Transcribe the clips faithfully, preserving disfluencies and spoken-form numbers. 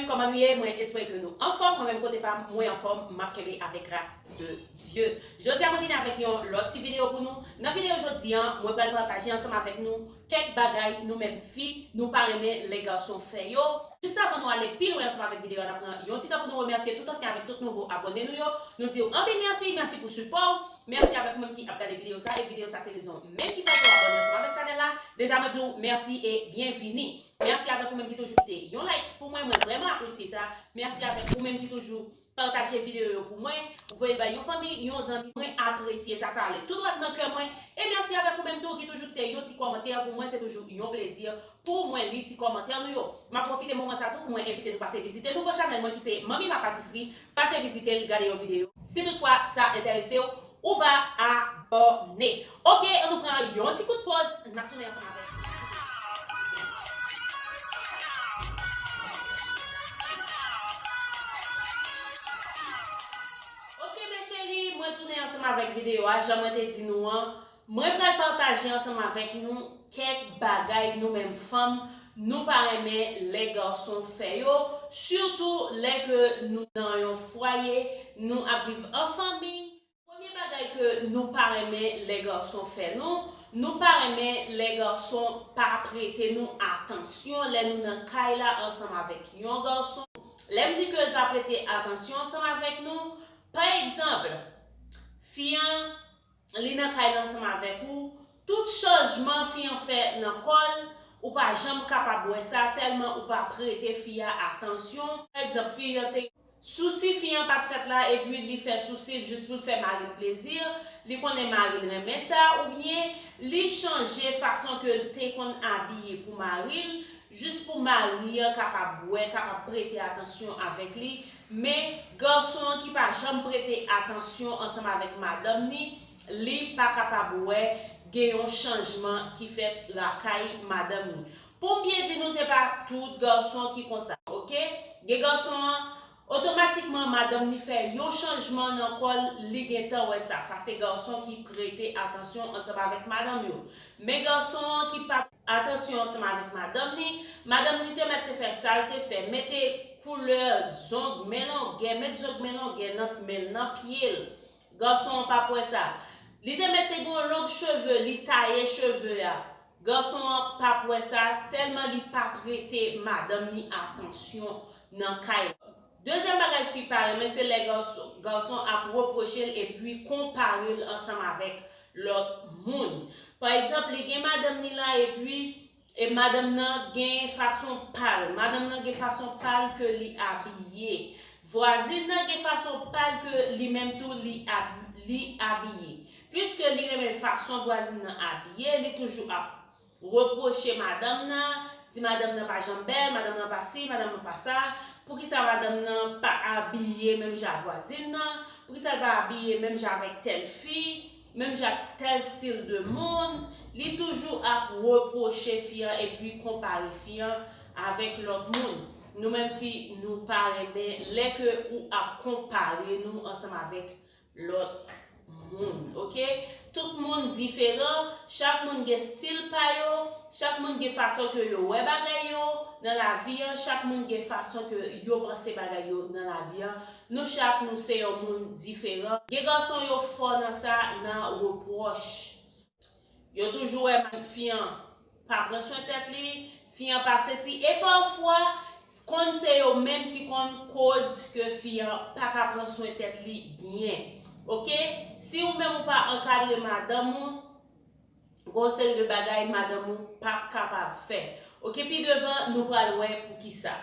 Kòman nou ye? Mwen espere ke nou anfòm. Mwen menm kote pa m, mwen anfòm, m ap kenbe avèk gras de Dye. Jodi a mwen vini avèk yon lòt ti videyo pou nou. Nan videyo jodi a, mwen pral pataje ansanm avèk nou kèk bagay nou menm fi, nou pa renmen lè gason fè yo. Jis avan nou ale pi lwen ansanm avèk videyo a, n ap pran yon ti tan pou nou remèsye tout ansyen avèk tout nouvo abòne nou yo. Nou di w anpil mèsi, mèsi pou sipò w. Mèsi avèk ou menm ki ap gade videyo sa, e videyo sa se rezon menm ki fè ke w abòne ansanm avèk chanèl la. Deja mwen di w mèsi e byenvini. Mèsi avèk ou menm ki toujou kite yon like pou mwen, mwen vrèman apresye sa. Mèsi avèk ou menm ki toujou pataje videyo yo pou mwen, voye l bay yon fanmi, yon zanmi, mwen apresye sa, sa ale tou dwat nan kè mwen. E mèsi avèk ou menm tou ki toujou kite yon ti kòmantè pou mwen, se toujou yon plezi pou mwen li ti kòmantè nou yo. M ap pwofite moman sa tou pou mwen envite nou pase vizite nouvo chanèl mwen ki se Manmi Ma Patisri. Pase vizite l, gade yon videyo si toutfwa sa enterese w, ou va abòne. Oke, ann nou pran yon ti kout pòz, n ap tounen ansanm avèk. Oke, mes chéries, mwen tounen ansanm avèk videyo a, jan mwen te di nou an. Mwen pral pataje ansanm avèk nou kèk bagay nou menm fanm, nou pa renmen lè gason fè yo, sitou lè ke nou nan yon fwaye, nou ap viv an fanmi. Premye bagay ke nou pa renmen lè gason fè nou, nou pa renmen lè gason pa prete nou atansyon lè nou nan kay la ansanm avèk yon gason. Lè m di ke l pa prete atansyon ansanm avèk nou, pa egzanp, fi an, li nan kay la ansanm avèk ou, tout chanjman fi an fè nan kò l, ou pa janm kapab wè sa tèlman ou pa prete fi a atansyon. Pa egzanp, fi an te sousi fi an pa t fèt la, epi li fè sousi l jis pou l fè mari l plezi, li konnen mari l renmen sa, oubyen li chanje fason ke l te konn abiye pou mari l, jis pou mari an kapab wè, kapab prete atansyon avèk li. Men, gason an ki pa janm prete atansyon ansanm avèk madanm ni, li pa kapab wè gen yon chanjman ki fèt lakay madanm ni. Pou m byen di nou, se pa tout gason ki konsa, oke? Gen gason an, otomatikman, madanm ni fè yon chanjman nan kò l, li gentan wè sa. Sa se gason ki prete atansyon ansanm avèk madanm yo. Men gason an ki pa atansyon ansanm avèk madanm ni, madanm ni te mèt te fè sa l te fè, mete koulè zong men longè, met zong men longè nan men l, nan pye l. Gason an p ap wè sa. Li te mèt te gen yon long cheve, li taye cheve a. Gason an p ap wè sa, tèlman li pa prete madanm ni atansyon nan kay la. Dezyèm bagay fi pa renmen, se lè gason, gason ap repwoche l epi konpare l ansanm avèk lòt moun. Pa egzanp, li gen madanm ni la epi, e madanm nan gen fason pa l. Madanm nan gen fason pa l ke li abiye. Vwazin nan gen fason pa l ke li menm tou li abi-, li abiye. Piske li renmen fason vwazin nan abiye, li toujou ap repwoche madanm nan, di madanm nan pa janm bèl, madanm nan pa si, madanm nan pa sa, poukisa madanm nan pa abiye menm jan ak vwazin nan, poukisa l pa abiye menm jan avèk tèl fi, menm jan ak tèl stil de moun, li toujou ap repwoche fi an epi konpare fi an avèk lòt moun. Nou menm fi, nou pa renmen lè ke ou ap konpare nou ansanm avèk lòt moun, oke? Tout moun diferan, chak moun gen stil pa yo, chak moun gen fason ke yo wè bagay yo nan lavi an, chak moun gen fason ke yo panse bagay yo nan lavi an. Nou chak, nou se yon moun diferan. Gen gason yo fò nan sa, nan repwòch. Yo toujou wè fi an pa pran swen tèt li, fi an pa sesi, e pafwa, konn se yo menm ki konn koz ke fi an pa ka pran swen tèt li byen. Oke? Si ou menm ou pa ankadre madanm ou, gon seri de bagay madanm ou p ap kapab fè. Oke, pi devan, nou pral wè poukisa.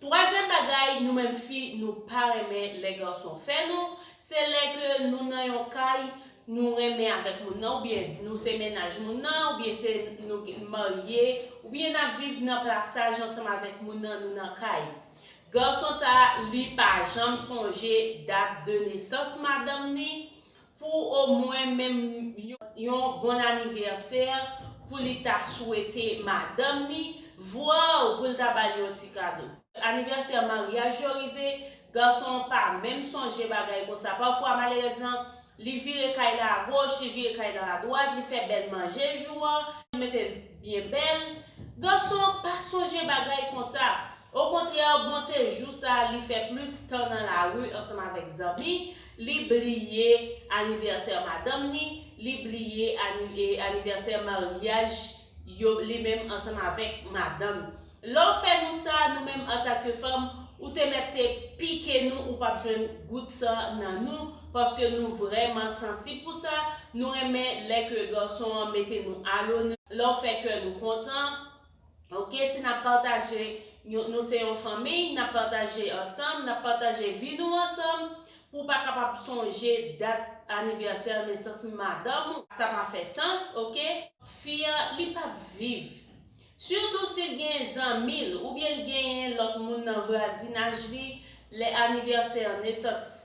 Twazyèm bagay, nou menm fi, nou pa renmen lè gason fè nou, se lè ke nou nan yon kay, nou renmen avèk moun nan, oubyen nou se mennaj moun nan, oubyen se nou gen, marye, oubyen n ap viv nan plasaj ansanm avèk moun nan, nou nan kay. Gason sa a, li pa janm sonje dat de nesans madanm ni, pou omwen menm yon, yon bon anivèsè pou li ta swete madanm ni, vwa pou l ta ba l yon ti kado. Anivèsè maryaj yo rive, gason an pa menm sonje bagay konsa. Pafwa, malerezman, li vire kay la agoch, li vire kay la adwat, li fè bèl manje jou an, li mete l byen bèl. Gason an pa sonje bagay konsa. Okontrè, bon, Li fè plis tan nan lari ansanm avèk zanmi, li bliye anivèsè madanm ni, li bliye ani- e anivèsè maryaj yo li menm ansanm avèk madanm. Lè w fè nou sa, nou menm antanke fanm, ou te mèt te pike nou, ou p ap jwenn gout san nan nou, paske nou vrèman sansib pou sa. Nou renmen lè ke gason an mete nou alonè, lè w fè kè nou kontan. Oke, si n ap pataje, nou, nou se yon fanmi, n ap pataje ansanm, n ap pataje vi nou ansanm, pou w pa kapab sonje dat anivèsè nesans madanm ou, sa pa fè sans, oke? Fi an, li p ap viv. Sitou si l gen zanmi l, oubyen l genyen lòt moun nan vwazinaj li, lè anivèsè nesans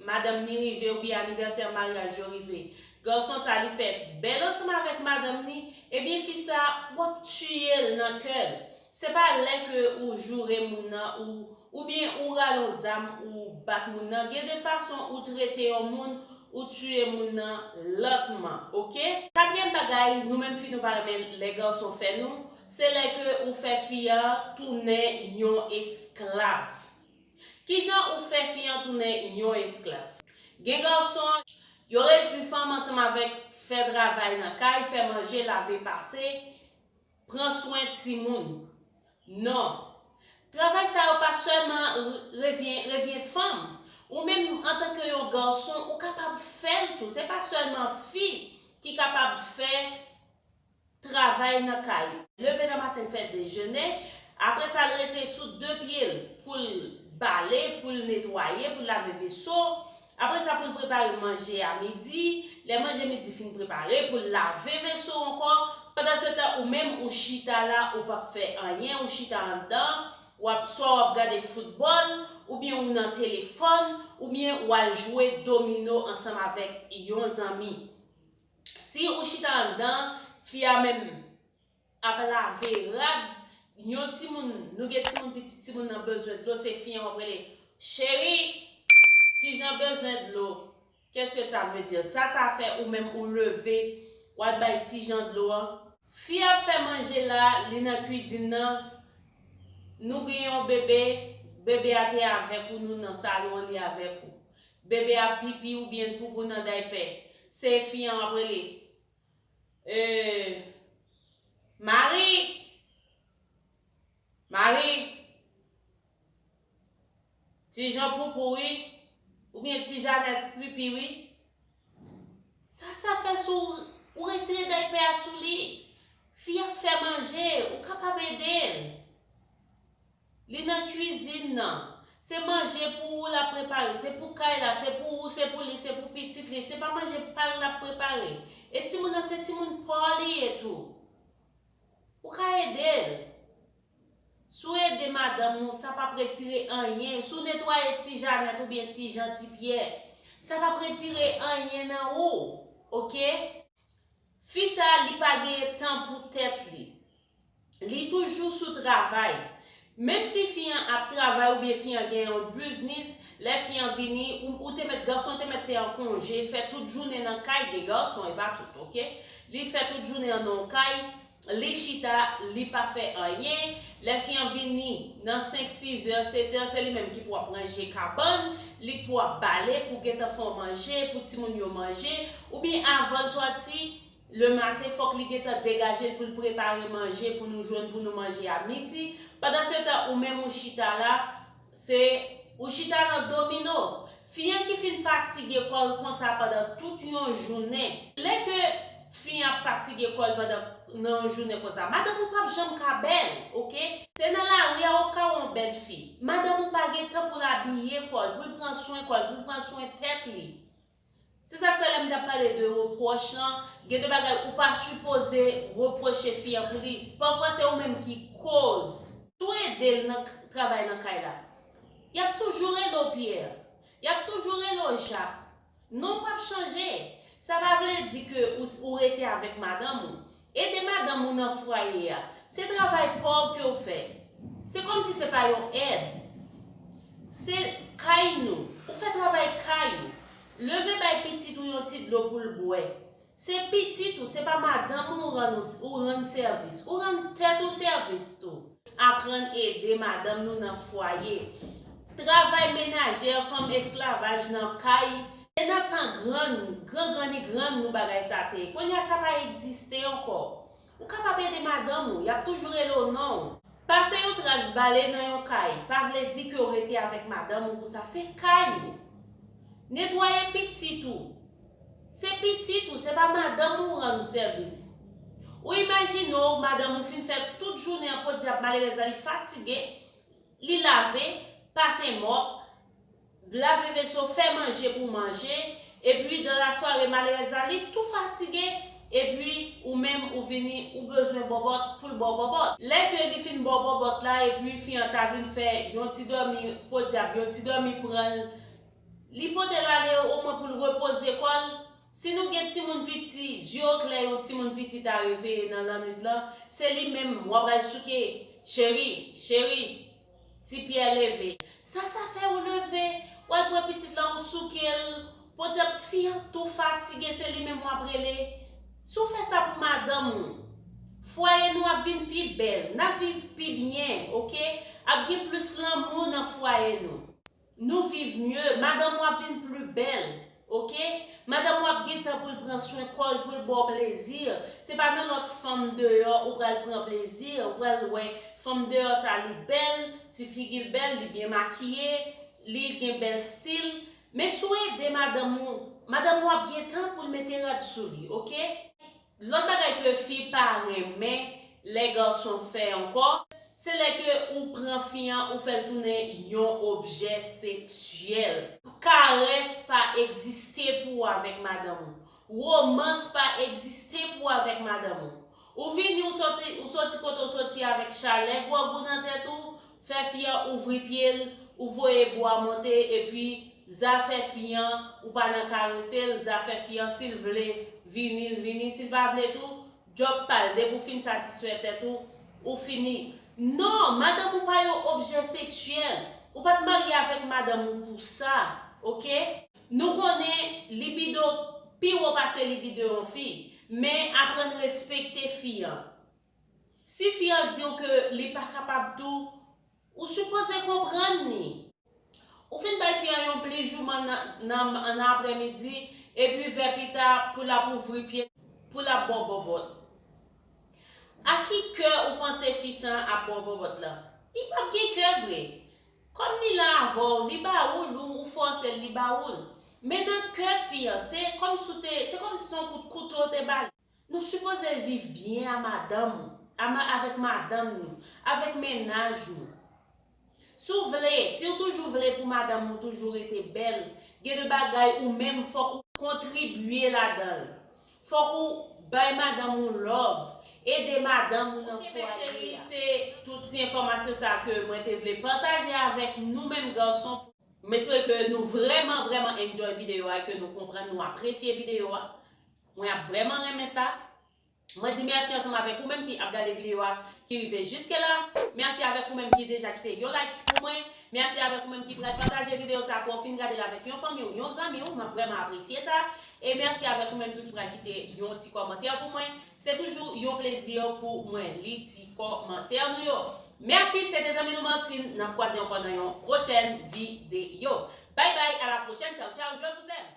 madanm ni rive oubyen anivèsè maryaj yo rive, gason sa li fè bèl ansanm avèk madanm ni, ebyen fi sa, w ap tiye l nan kè l. Se pa lè ke ou joure moun nan, ou, oubyen ou rale yon zam, ou bat moun nan. Gen de fason ou trete yon moun, ou tiye moun nan lantman, oke? Katriyèm bagay, nou menm fi nou pa renmen lè gason fè nou, se lè ke ou fè fi an tounen yon esklav. Kijan ou fè fi an tounen yon esklav? Gen gason, yo redui fanm ansanm avèk fè travay nan kay, fè manje, lave, pase, pran swen timoun. Non. Travay sa yo pa sèlman re- revyen, revyen fanm. Ou menm antanke yon gason, ou kapab fè l tou. Se pa sèlman fi ki kapab fè travay nan kay. Leve nan maten, fè dejene, apre sa l rete sou de pye l pou l bale, pou l netwaye, pou l lave veso. Apre sa, pou l prepare manje a midi, lè manje midi fin prepare, pou l lave veso ankò. Pandan se tan, ou menm, ou chita la, ou p ap fè anyen, ou chita anndan, w ap, swa w ap gade foutbòl, oubyen ou nan telefòn, oubyen w al jwe domino ansanm avèk yon zanmi. Si ou chita anndan, fi a menm ap lave rad, yon timoun, nou gen timoun pitit, timoun nan bezwen dlo, se fi an w ap rele, cheri, Tijan bezwen dlo. Qu'est-ce que ça veut dire? Sa sa fè ou menm ou leve, w al bay Tijan dlo an. Fi ap fè manje la, li nan kwizin nan. Nou gen yon bebe, bebe a te avèk ou, nou nan salon an, li avèk ou. Bebe a pipi oubyen poupou nan daypè. Se fi an w ap rele. E, Mari! Mari! Tijan poupou wi, oubyen Tijanèt pipi wi. Sa sa fè si w, ou retire daypè a sou li? Fi ap fè manje, ou kapab ede l. Li nan kwizin nan. Se manje pou ou l ap prepare, se pou kay la, se pou ou, se pou li, se pou pitit li. Se pa manje pa l l ap prepare. E timoun nan se timoun pa w li ye tou. Ou ka ede l. Si w ede madanm ou, sa p ap retire anyen. Si w netwaye Tijanèt oubyen Tijan, Tipyè, sa p ap retire anyen nan ou. Oke? Fi sa, li pa gen tan pou tèt li. Li toujou sou travay. Menm si fi an ap travay oubyen fi an gen yon biznis, lè fi an vini, ou, ou te mèt, gason te mèt te an konje, li fè tout jounen nan kay, gen gason, e pa tout, oke? Li fè tout jounen an nan kay, li chita, li pa fè anyen. Lè fi an vini, nan senk, sis è, sèt è, se li menm ki pou ap ranje kabann, li pou ap bale, pou gentan fè w manje, pou timoun yo manje, oubyen avan l sòti, le maten, fòk li gentan degaje l pou l prepare manje pou nou jwenn, pou nou manje a midi. Pandan se tan, ou menm ou chita la, se ou chita nan domino. Fi an ki fin fatige kò l konsa pandan tout yon jounen. Lè ke fi an ap fatige kò l pandan, nan yon jounen konsa, madanm ou p ap janm ka bèl, oke? Se nan lari a ou ka wè yon bèl fi. Madanm ou pa gen tan pou l abiye kò l, pou l pran swen kò l, pou l pran swen tèt li. Se sa k fè lè m t ap pale de repwòch lan, gen de bagay ou pa sipoze repwoche fi an pou li. Pafwa se ou menm ki koz. Si w ede l nan k- travay nan kay la, y ap toujou rele w Pyè. Y ap toujou rele w Jak. Non w p ap chanje. Sa pa vle di ke ou, ou rete avèk madanm ou. Ede madanm ou nan fwaye a. Se travay pa w ke w fè. Se kòmsi se pa yon èd. Se kay nou. Ou fè travay kay ou. Leve bay pitit ou yon ti dlo pou l bwè. Se pitit ou, se pa madanm ou rann ou, ou rann sèvis. Ou rann tèt ou sèvis tou. Aprann ede madanm nou nan fwaye. Travay menajè, fanm esklavaj nan kay, se nan tan grann, gran grann ni grann nou bagay sa te ye. Kounye a sa pa egziste ankò. Ou kapab ede madanm ou, y ap toujou rele w non. Pase yon tras bale nan yon kay pa vle di ke w rete avèk madanm ou pou sa, se kay ou. Netwaye pitit ou, se pitit ou, se pa madanm ou rann ou sèvis. Ou imajine w, madanm ou fin fè tout jounen an podyab, malerèz la li fatige, li lave, pase mòp, lave veso, fè manje pou manje, epi dan lasware malerèz la li tou fatige, epi ou menm ou vini ou bezwen bòbòt pou l ba w bòbòt. Lè ke li fin ba w bòbòt la epi fi an ta vin fè yon ti dòmi, podyab, yon ti dòmi pran l, li pote l ale omwen pou l repoze kò l. Si nou gen timoun piti, zye yo klè, yon timoun piti ta reveye nan lannwit lan, se li menm w ap al souke, cheri, cheri, ti pyè leve. Sa sa fè ou leve, w al pran pitit lan ou souke l, podyab fi an tou fatige, se li menm w ap rele. Si w fè sa pou madanm ou, fwaye nou ap vin pi bèl, n ap viv pi byen, oke? Ap gen plis lanmou nan fwaye nou. Nou viv mye, madanm ou ap vin pli bèl, oke? Madanm ou ap gen tan pou l pran swen kò l, pou l ba w plezi. Se pa nan lòt fanm deyò ou pral pran plezi, ou pral wè fanm deyò sa li bèl, ti figi l bèl, li byen makiye, li gen bèl stil. Men si w ede madanm ou, madanm ou ap gen tan pou l mete rad sou li, oke? Lòt bagay ke fi pa renmen lè gason fè ankò, se lè ke ou pran fi an, ou fè l tounen yon objè seksyèl. Karès pa egziste pou ou avèk madanm ou. Womans pa egziste pou ou avèk madanm ou. Ou vini, ou soti, ou soti kote w soti avèk chalè gwòg ou nan tèt ou, fè fi an ouvri pye l, ou voye bwa monte, epi zafè fi an, ou pa nan karese l, zafè fi an, si l vle vini, l vini, si l pa vle tou, djòb pa l, depi w fin satisfè tèt ou, ou fini. Non, madanm ou pa yon objè seksyèl. Ou pa t marye avèk madanm ou pou sa, oke? Nou konnen libido pi wo pase libido yon fi, men aprann respekte fi an. Si fi an di w ke li pa kapab tou, ou sipoze konprann li. Ou fin bay fi an yon pli jouman nan, nan, nan aprèmidi, epi vè pita pou l ap ouvri pye, pou l ap ba w bòbòt. A ki kè ou panse fi sa ap ba w bòbòt la? Li p ap gen kè vre. Kòm li la avè w, li ba ou l, ou, ou fòse l, li ba ou l. Men nan kè fi an, se kòmsi w te, se kòmsi se yon kout kouto w te ba li. Nou sipoze viv byen a madanm ou, a ma-, avèk madanm nou, avèk mennaj nou. Si w vle, si w toujou vle pou madanm ou toujou rete bèl, gen de bagay ou menm fòk ou kontribye ladan l. Fòk ou bay madanm ou love, ede madanm ou nan fwaye a. Se tout ti enfòmasyon sa ke mwen te vle pataje avèk nou menm gason. M espere ke nou vrèman, vrèman enjoy videyo a, ke nou konprann, nou apresye videyo a. Mwen ap vrèman renmen sa. Mwen di mèsi ansanm avèk ou menm ki ap gade videyo a, ki rive jiske la. Mèsi avèk ou menm ki deja kite yon like pou mwen. Mèsi avèk ou menm ki pral pataje videyo sa pou w fin gade l avèk yon fanmi w, yon zanmi w. M ap vrèman apresye sa. E mèsi avèk ou menm tou ki pral kite yon ti kòmantè pou mwen. Se toujou yon plezi pou mwen li ti kòmantè nou yo. Mèsi, se te zanmi nou Martine. N ap kwaze ankò nan yon pwochèn videyo. Bye bye, à la prochaine. Ciao, ciao, je vous aime.